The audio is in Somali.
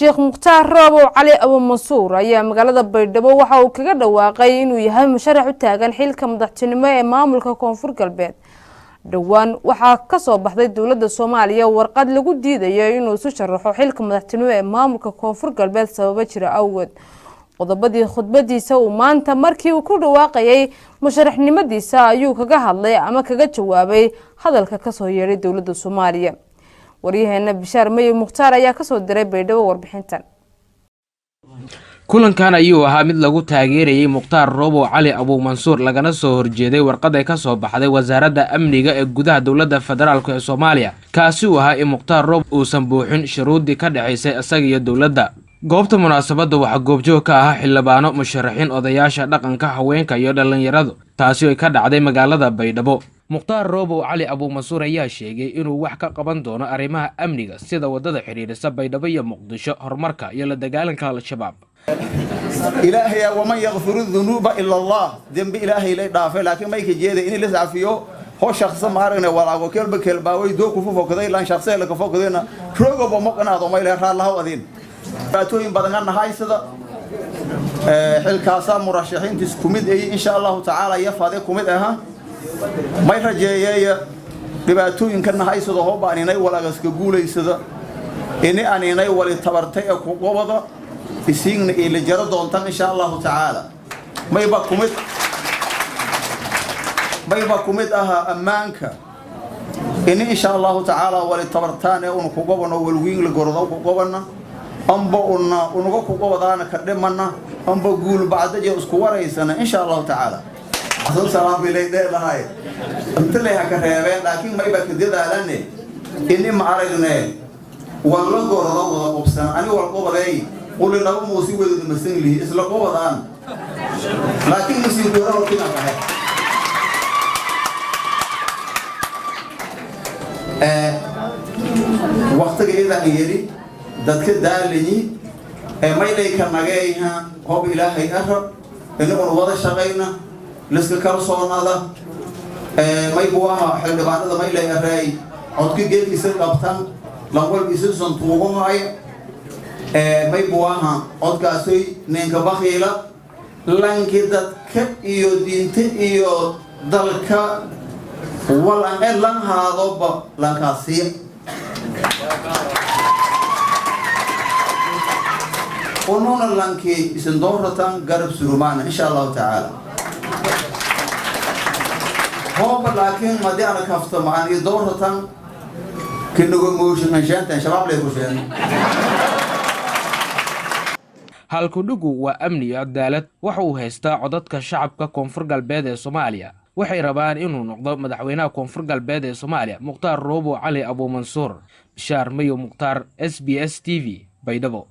Sheekh Mukhtaar Roobow Cali Abuumansuur ayaa magaalada Baydhabo waxa uu kaga dhawaaqay inuu yahay musharax u taagan xilka madaxtinimo ee maamulka Koonfur Galbeed. Dhowaan waxaa kasoo baxday dowladda Soomaaliya warqad lagu diidayo inuu isu sharaxo xilka madaxtinimo ee maamulka Koonfur Galbeed sababo jira awgeed. Qodobadii khudbadiisa uu maanta markii uu ku dhawaaqayay musharaxnimadiisa ayuu kaga hadlay ama kaga jawaabay hadalka kasoo yeedhay dowladda Soomaaliya. Waryaheena Bishaar Mayo Mukhtaar ayaa kasoo diray Baydhabo warbixintan. Kulankan ayuu ahaa mid lagu taageerayay Mukhtaar Roobow Cali Abuumansuur, lagana soo horjeeday warqad ay kasoo baxday Wasaaradda Amniga ee gudaha dowladda federaalk ee Soomaaliya, kaasi uu ahaa in Mukhtaar Roob uusan buuxin shuruuddii ka dhexaysay isaga iyo dowladda. Goobta munaasabadda waxaa goobjoog ka ahaa xildhibaano, musharaxiin, odayaasha dhaqanka, haweenka iyo dhallinyaradu, taasi ay ka dhacday magaalada Baydhabo. Mukhtaar Roobow Cali Abuumansuur ayaa sheegay inuu wax ka qaban doono arrimaha amniga, sida waddada xidhiidhisa Baydhabo iyo Muqdisho, horumarka iyo la dagaalanka Al-Shabaab. Ilaahaya ومن يغفر الذنوب إلا الله. Dembi Ilaahay lay dhaafay, laakiin may ka jeeda in la iscafiyo ho shakhsa maaragna walaago kelba kelbaaway doo kufu fokaday lan shakhsa la ka fokadayna roogoba moqanaado may leh raalahaw adin dhibaatooyin badan ka nahaysada. Xilkaasaa murashaxiintiis kumid ay, insha Allahu tacaala, iyo fade kumid aha. May rajeeyeeya dhibaatooyinka nahaysada hooba aninay walaagaska guulaysada ini aninay wali tabartay ee ku qobada isiigna ila jaro doontan, insha Allahu tacaala. Mayba kumid ahaa ammaanka ini, insha Allahu tacaala, wali tabartaan ee una ku qobano walwiin la gordo ku qobana amba una unaga ku qobadaana ka dhimana amba guul bacdaje isku waraysana, insha Allahu tacaala. Salaam ilay dheelahay inta lay ha ka reebeen, laakiin mayba ka dadaalane ini ma aragne walla gordo wada qobsan ani wal qobaday quli laba muusi wadada masanlihi isla qobadaan, laakiin masiiboora hortina tahay. Waqtiga idan yeli dadka daalanyi ee maylay ka nageeyha hob Ilaahay ara inaguna wada shaqayna liska kalsoonaada. May buu ahaa xildhibaanada maylay areey codka geelkiisa qabtan lanwalba isa santuugo haya. May buu ahaa codkaasoy ninka bakiila lanki dadka iyo diinta iyo dalka walan e lan haadoba lankaasiya ununa lankii isin dooratan garab surumaana, insha Allahu tacaala. Hooba laakiin madii ana kaftamo aan iyo dooratan kinago mooshin anshaantan Shabaab lay ku sheeno. Halkudhigu waa amni iyo cadaalad. Waxa uu haystaa codadka shacabka Koonfur Galbeed ee Soomaaliya. Waxay rabaan inuu noqdo madaxweynaha Koonfur Galbeed ee Soomaaliya Mukhtaar Roobo Cali Abuumansuur. Bishaar Mayo Mukhtaar, SBS TV, Baydhabo.